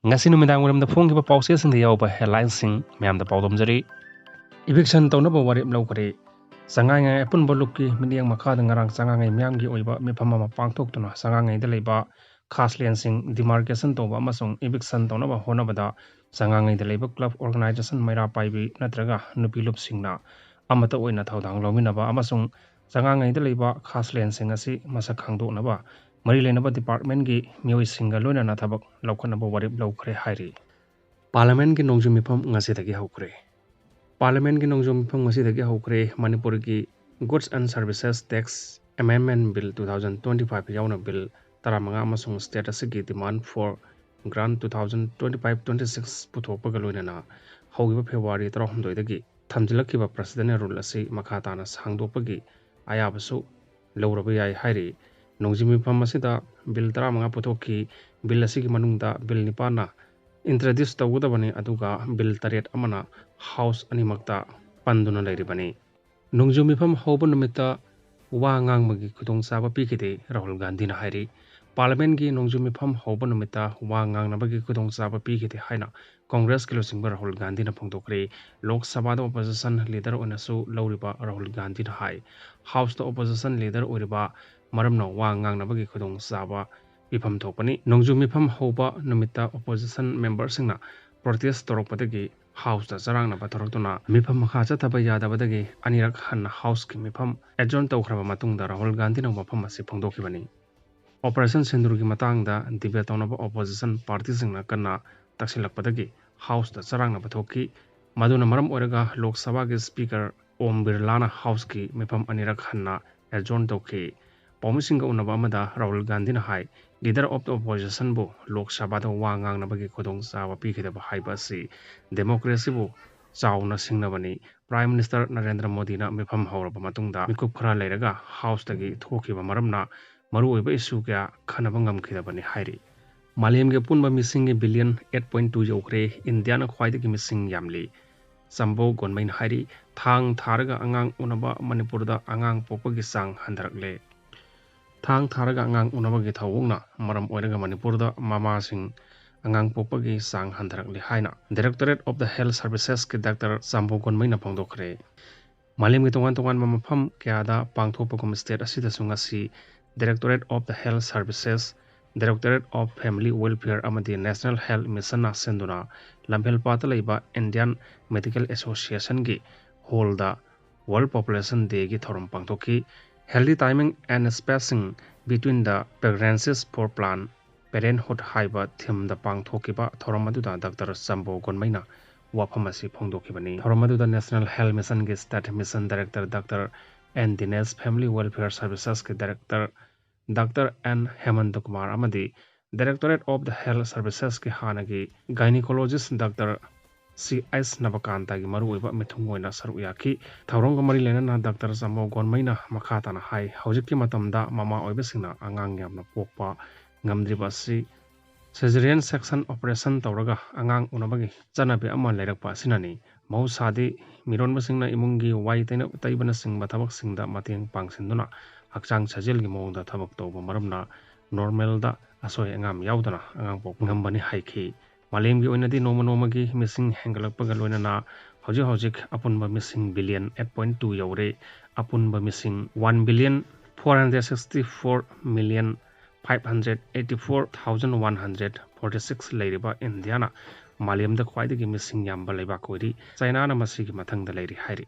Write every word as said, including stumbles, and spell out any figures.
ꯉꯁꯤ ꯅꯨꯃꯤꯗꯥꯡ ꯋꯥꯏꯔꯝꯗ ꯐꯣꯡꯈꯤꯕ ꯄꯥꯎꯆꯦꯁꯤꯡꯗ ꯌꯥꯎꯕ headlineꯁꯤꯡ ꯃꯌꯥꯝꯗ ꯄꯥꯎꯗꯝꯖꯔꯤ꯫ Eviction ꯇꯧꯅꯕ ꯋꯥꯔꯦꯞ ꯂꯧꯈ꯭ꯔꯦ꯫ ꯆꯉꯥꯡꯉꯩ ꯑꯄꯨꯟꯕ ꯂꯨꯞꯀꯤ ꯃꯤꯠꯌꯦꯡ ꯃꯈꯥꯗ ꯉꯔꯥꯡ ꯆꯉꯥꯡꯉꯩ ꯃꯤꯌꯥꯝꯒꯤ ꯑꯣꯏꯕ ꯃꯤꯐꯝ ꯑꯃ ꯄꯥꯡꯊꯣꯛꯇꯨꯅ ꯆꯉꯥꯡꯉꯩꯗ ꯂꯩꯕ ꯈꯥꯁ ꯂꯦꯟꯁꯤꯡ demarcation ꯇꯧꯕ ꯑꯃꯁꯨꯡ eviction ꯇꯧꯅꯕ ꯍꯣꯠꯅꯕꯗ ꯆꯉꯥꯡꯉꯩꯗ ꯂꯩꯕ club organization, ꯃꯩꯔꯥ ꯄꯥꯏꯕꯤ ꯅꯠꯇ꯭ꯔꯒ ꯅꯨꯄꯤ ꯂꯨꯞꯁꯤꯡꯅ ꯑꯃꯠꯇ ꯑꯣꯏꯅ ꯊꯧꯗꯥꯡ ꯂꯧꯃꯤꯟꯅꯕ ꯑꯃꯁꯨꯡ ꯆꯉꯥꯡꯉꯩꯗ ꯂꯩꯕ ꯈꯥꯁ ꯂꯦꯟꯁꯤꯡ ꯑꯁꯤ ꯃꯁꯛ ꯈꯪꯗꯣꯛꯅꯕ ꯃꯔꯤ ꯂꯩꯅꯕ departmentꯀꯤ ꯃꯤꯑꯣꯏꯁꯤꯡꯒ ꯂꯣꯏꯅꯅ ꯊꯕꯛ ꯂꯧꯈꯠꯅꯕ ꯋꯥꯔꯦꯞ ꯂꯧꯈ꯭ꯔꯦ ꯍꯥꯏꯔꯤ꯫ Parliamentꯀꯤ ꯅꯣꯡꯖꯨ ꯃꯤꯐꯝ ꯉꯁꯤꯗꯒꯤ ꯍꯧꯈ꯭ꯔꯦ꯫ Parliamentꯀꯤ ꯅꯣꯡꯖꯨ ꯃꯤꯐꯝ ꯉꯁꯤꯗꯒꯤ ꯍꯧꯈ꯭ꯔꯦ꯫ ꯃꯅꯤꯄꯨꯔꯒꯤ Goods and Services Tax Amendment Bill two thousand twenty five ꯌꯥꯎꯅ bill ꯇꯔꯥꯃꯉꯥ ꯑꯃꯁꯨꯡ state ꯑꯁꯤꯒꯤ demand for grant two thousand twenty five twenty six ꯄꯨꯊꯣꯛꯄꯒ ꯂꯣꯏꯅꯅ ꯍꯧꯈꯤꯕ February ꯇꯔꯥꯍꯨꯝꯗꯣꯏꯗꯒꯤ ꯊꯝꯖꯤꯜꯂꯛꯈꯤꯕ president's rule ꯑꯁꯤ ꯃꯈꯥ ꯇꯥꯅ ꯁꯥꯡꯗꯣꯛꯄꯒꯤ ꯑꯌꯥꯕꯁꯨ ꯂꯧꯔꯕ ꯌꯥꯏ ꯍꯥꯏꯔꯤ꯫ ꯅꯣꯡꯖꯨ ꯃꯤꯐꯝ ꯑꯁꯤꯗ bill ꯇꯔꯥꯃꯉꯥ ꯄꯨꯊꯣꯛꯈꯤ꯫ Bill ꯑꯁꯤꯒꯤ ꯃꯅꯨꯡꯗ bill ꯅꯤꯄꯥꯟꯅ introduce ꯇꯧꯒꯗꯕꯅꯤ, ꯑꯗꯨꯒ bill ꯇꯔꯦꯠ ꯑꯃꯅ house ꯑꯅꯤꯃꯛꯇ ꯄꯟꯗꯨꯅ ꯂꯩꯔꯤꯕꯅꯤ꯫ ꯅꯣꯡꯖꯨ ꯃꯤꯐꯝ ꯍꯧꯕ ꯅꯨꯃꯤꯠꯇ ꯋꯥ ꯉꯥꯡꯕꯒꯤ ꯈꯨꯗꯣꯡꯆꯥꯕ ꯄꯤꯈꯤꯗꯦ, ꯔꯥꯍꯨꯜ ꯒꯥꯟꯙꯤꯅ ꯍꯥꯏꯔꯤ꯫ Parliamentꯀꯤ ꯅꯣꯡꯖꯨ ꯃꯤꯐꯝ ꯍꯧꯕ ꯅꯨꯃꯤꯠꯇ ꯋꯥ ꯉꯥꯡꯅꯕꯒꯤ ꯈꯨꯗꯣꯡꯆꯥꯕ ꯄꯤꯈꯤꯗꯦ ꯍꯥꯏꯅ Congressꯀꯤ ꯂꯨꯆꯤꯡꯕ ꯔꯥꯍꯨꯜ ꯒꯥꯟꯙꯤꯅ ꯐꯣꯡꯗꯣꯛꯈ꯭ꯔꯦ꯫ ꯂꯣꯛ ꯁꯚꯥꯗ opposition leader ꯑꯣꯏꯅꯁꯨ ꯂꯧꯔꯤꯕ ꯔꯥꯍꯨꯜ ꯒꯥꯟꯙꯤꯅ ꯍꯥꯏ, Houseꯇ opposition leader ꯑꯣꯏꯔꯤꯕ ꯃꯔꯝꯅ ꯋꯥ ꯉꯥꯡꯅꯕꯒꯤ ꯈꯨꯗꯣꯡꯆꯥꯕ ꯄꯤꯐꯝ ꯊꯣꯛꯄꯅꯤ꯫ ꯅꯣꯡꯖꯨ ꯃꯤꯐꯝ ꯍꯧꯕ ꯅꯨꯃꯤꯠꯇ opposition memberꯁꯤꯡꯅ protest ꯇꯧꯔꯛꯄꯗꯒꯤ Houseꯇ ꯆꯔꯥꯡꯅꯕ ꯊꯣꯔꯛꯇꯨꯅ ꯃꯤꯐꯝ ꯃꯈꯥ ꯆꯠꯊꯕ ꯌꯥꯗꯕꯗꯒꯤ ꯑꯅꯤꯔꯛ ꯍꯟꯅ Houseꯀꯤ ꯃꯤꯐꯝ adjourn ꯇꯧꯈ꯭ꯔꯕ ꯃꯇꯨꯡꯗ ꯔꯥꯍꯨꯜ ꯒꯥꯟꯙꯤꯅ ꯋꯥꯐꯝ ꯑꯁꯤ ꯐꯣꯡꯗꯣꯛꯈꯤꯕꯅꯤ꯫ Operation ꯁꯤꯟꯗꯨꯔꯒꯤ ꯃꯇꯥꯡꯗ debate ꯇꯧꯅꯕ opposition partyꯁꯤꯡꯅ ꯀꯟꯅ ꯇꯛꯁꯤꯜꯂꯛꯄꯗꯒꯤ Houseꯇ ꯆꯔꯥꯡꯅꯕ ꯊꯣꯛꯈꯤ꯫ ꯃꯗꯨꯅ ꯃꯔꯝ ꯑꯣꯏꯔꯒ ꯂꯣꯛ ꯁꯚꯥꯒꯤ speaker ꯑꯣꯝ ꯕꯤꯔꯂꯥꯅ Houseꯀꯤ ꯃꯤꯐꯝ ꯑꯅꯤꯔꯛ ꯍꯟꯅ adjourn ꯇꯧꯈꯤ꯫ ꯄꯥꯎꯃꯤꯁꯤꯡꯒ ꯎꯅꯕ ꯑꯃꯗ ꯔꯥꯍꯨꯜ ꯒꯥꯟꯙꯤꯅ ꯍꯥꯏ, leader of the oppositionꯕꯨ ꯂꯣꯛ ꯁꯚꯥꯗ ꯋꯥ ꯉꯥꯡꯅꯕꯒꯤ ꯈꯨꯗꯣꯡꯆꯥꯕ ꯄꯤꯈꯤꯗꯕ ꯍꯥꯏꯕ ꯑꯁꯤ democracyꯕꯨ ꯆꯥꯎꯅ ꯁꯤꯡꯅꯕꯅꯤ꯫ Prime Minister ꯅꯔꯦꯟꯗ꯭ꯔ ꯃꯣꯗꯤꯅ ꯃꯤꯐꯝ ꯍꯧꯔꯕ ꯃꯇꯨꯡꯗ ꯃꯤꯀꯨꯞ ꯈꯔ ꯂꯩꯔꯒ Houseꯇꯒꯤ ꯊꯣꯛꯈꯤꯕ ꯃꯔꯝꯅ ꯃꯔꯨꯑꯣꯏꯕ issue ꯀꯌꯥ ꯈꯟꯅꯕ ꯉꯝꯈꯤꯗꯕꯅꯤ ꯍꯥꯏꯔꯤ꯫ ꯃꯥꯂꯦꯝꯒꯤ ꯑꯄꯨꯟꯕ ꯃꯤꯁꯤꯡꯒꯤ billion eight point two ꯌꯧꯈ꯭ꯔꯦ꯫ ꯏꯟꯗꯤꯌꯥꯅ ꯈ꯭ꯋꯥꯏꯗꯒꯤ ꯃꯤꯁꯤꯡ ꯌꯥꯝꯂꯤ꯫ ꯆꯝꯕꯧ ꯒꯣꯟꯃꯩꯅ ꯍꯥꯏꯔꯤ, ꯊꯥꯡ ꯊꯥꯔꯒ ꯑꯉꯥꯡ ꯎꯅꯕ ꯃꯅꯤꯄꯨꯔꯗ ꯑꯉꯥꯡ ꯄꯣꯛꯄꯒꯤ ꯆꯥꯡ ꯍꯟꯊꯔꯛꯂꯦ꯫ ꯊꯥꯡ ꯊꯥꯔꯒ ꯑꯉꯥꯡ ꯎꯅꯕꯒꯤ ꯊꯧꯑꯣꯡꯅ ꯃꯔꯝ ꯑꯣꯏꯔꯒ ꯃꯅꯤꯄꯨꯔꯗ ꯃꯃꯥꯁꯤꯡ ꯑꯉꯥꯡ ꯄꯣꯛꯄꯒꯤ ꯆꯥꯡ ꯍꯟꯊꯔꯛꯂꯤ ꯍꯥꯏꯅ Directorate of the Health Servicesꯀꯤ ꯗꯥꯛꯇꯔ ꯆꯥꯝꯕꯣ ꯒꯣꯟꯃꯩꯅ ꯐꯣꯡꯗꯣꯛꯈ꯭ꯔꯦ꯫ ꯃꯥꯂꯦꯝꯒꯤ ꯇꯣꯉꯥꯟ ꯇꯣꯉꯥꯟꯕ ꯃꯐꯝ ꯀꯌꯥꯗ ꯄꯥꯡꯊꯣꯛꯄꯒꯨꯝ state ꯑꯁꯤꯗꯁꯨ ꯉꯁꯤ Directorate of the Health Services, Directorate of Family Welfare ꯑꯃꯗꯤ National Health Missionꯅ ꯁꯤꯟꯗꯨꯅ ꯂꯝꯐꯦꯜꯄꯥꯠꯇ ꯂꯩꯕ Indian Medical Associationꯒꯤ hallꯗ World Population Dayꯒꯤ ꯊꯧꯔꯝ ꯄꯥꯡꯊꯣꯛꯈꯤ꯫ Healthy timing and spacing between the pregnancies for plan Parenthood ꯍꯥꯏꯕ themeꯗ ꯄꯥꯡꯊꯣꯛꯈꯤꯕ ꯊꯧꯔꯝ ꯑꯗꯨꯗ ꯗꯥꯛꯇꯔ ꯆꯥꯝꯕꯣ ꯒꯣꯟꯃꯩꯅ ꯋꯥꯐꯝ ꯑꯁꯤ ꯐꯣꯡꯗꯣꯛꯈꯤꯕꯅꯤ꯫ ꯊꯧꯔꯝ ꯑꯗꯨꯗ National Health Missionꯒꯤ State Mission Director doctor N Dinesh, Family Welfare Servicesꯀꯤ Director doctor N Hemanta Kumar ꯑꯃꯗꯤ Directorate of the Health Servicesꯀꯤ ꯍꯥꯟꯅꯒꯤ Gynecologist ꯗꯥꯛꯇꯔ ꯁꯤ ꯑꯩꯆ ꯅꯕꯀꯥꯟꯇꯒꯤ ꯃꯔꯨꯑꯣꯏꯕ ꯃꯤꯊꯨꯡ ꯑꯣꯏꯅ ꯁꯔꯨꯛ ꯌꯥꯈꯤ꯫ ꯊꯧꯔꯝꯒ ꯃꯔꯤ ꯂꯩꯅꯅ ꯗꯥꯛꯇꯔ ꯆꯥꯝꯕꯣ ꯒꯣꯟꯃꯩꯅ ꯃꯈꯥ ꯇꯥꯅ ꯍꯥꯏ, ꯍꯧꯖꯤꯛꯀꯤ ꯃꯇꯝꯗ ꯃꯃꯥ ꯑꯣꯏꯕꯁꯤꯡꯅ ꯑꯉꯥꯡ ꯌꯥꯝꯅ ꯄꯣꯛꯄ ꯉꯝꯗ꯭ꯔꯤꯕ ꯑꯁꯤ cesarean section operation ꯇꯧꯔꯒ ꯑꯉꯥꯡ ꯎꯅꯕꯒꯤ ꯆꯠꯅꯕꯤ ꯑꯃ ꯂꯩꯔꯛꯄ ꯑꯁꯤꯅꯅꯤ꯫ ꯃꯍꯧꯁꯥꯗꯤ ꯃꯤꯔꯣꯟꯕꯁꯤꯡꯅ ꯏꯃꯨꯡꯒꯤ ꯋꯥꯏ ꯇꯩꯅ-, ꯇꯩꯕꯅꯆꯤꯡꯕ ꯊꯕꯛꯁꯤꯡꯗ ꯃꯇꯦꯡ ꯄꯥꯡꯁꯤꯟꯗꯨꯅ ꯍꯛꯆꯥꯡ ꯁꯥꯖꯦꯜꯒꯤ ꯃꯑꯣꯡꯗ ꯊꯕꯛ ꯇꯧꯕ ꯃꯔꯝꯅ normalꯗ ꯑꯁꯣꯏ ꯑꯉꯥꯝ ꯌꯥꯎꯗꯅ ꯑꯉꯥꯡ ꯄꯣꯛꯄ ꯉꯝꯕꯅꯤ ꯍꯥꯏꯈꯤ꯫ ꯃꯥꯂꯦꯝꯒꯤ ꯑꯣꯏꯅꯗꯤ ꯅꯣꯡꯃ ꯅꯣꯡꯃꯒꯤ ꯃꯤꯁꯤꯡ ꯍꯦꯟꯒꯠꯂꯛꯄꯒ ꯂꯣꯏꯅꯅ ꯍꯧꯖꯤꯛ ꯍꯧꯖꯤꯛ ꯑꯄꯨꯟꯕ ꯃꯤꯁꯤꯡ billion eight point two ꯌꯧꯔꯦ꯫ ꯑꯄꯨꯟꯕ ꯃꯤꯁꯤꯡ one billion four hundred sixty four million five hundred eighty four thousand one hundred forty six ꯂꯩꯔꯤꯕ ꯏꯟꯗꯤꯌꯥꯅ ꯃꯥꯂꯦꯝꯗ ꯈ꯭ꯋꯥꯏꯗꯒꯤ ꯃꯤꯁꯤꯡ ꯌꯥꯝꯕ ꯂꯩꯕꯥꯛ ꯑꯣꯏꯔꯤ꯫ ꯆꯥꯏꯅꯥꯅ ꯃꯁꯤꯒꯤ ꯃꯊꯪꯗ ꯂꯩꯔꯤ ꯍꯥꯏꯔꯤ꯫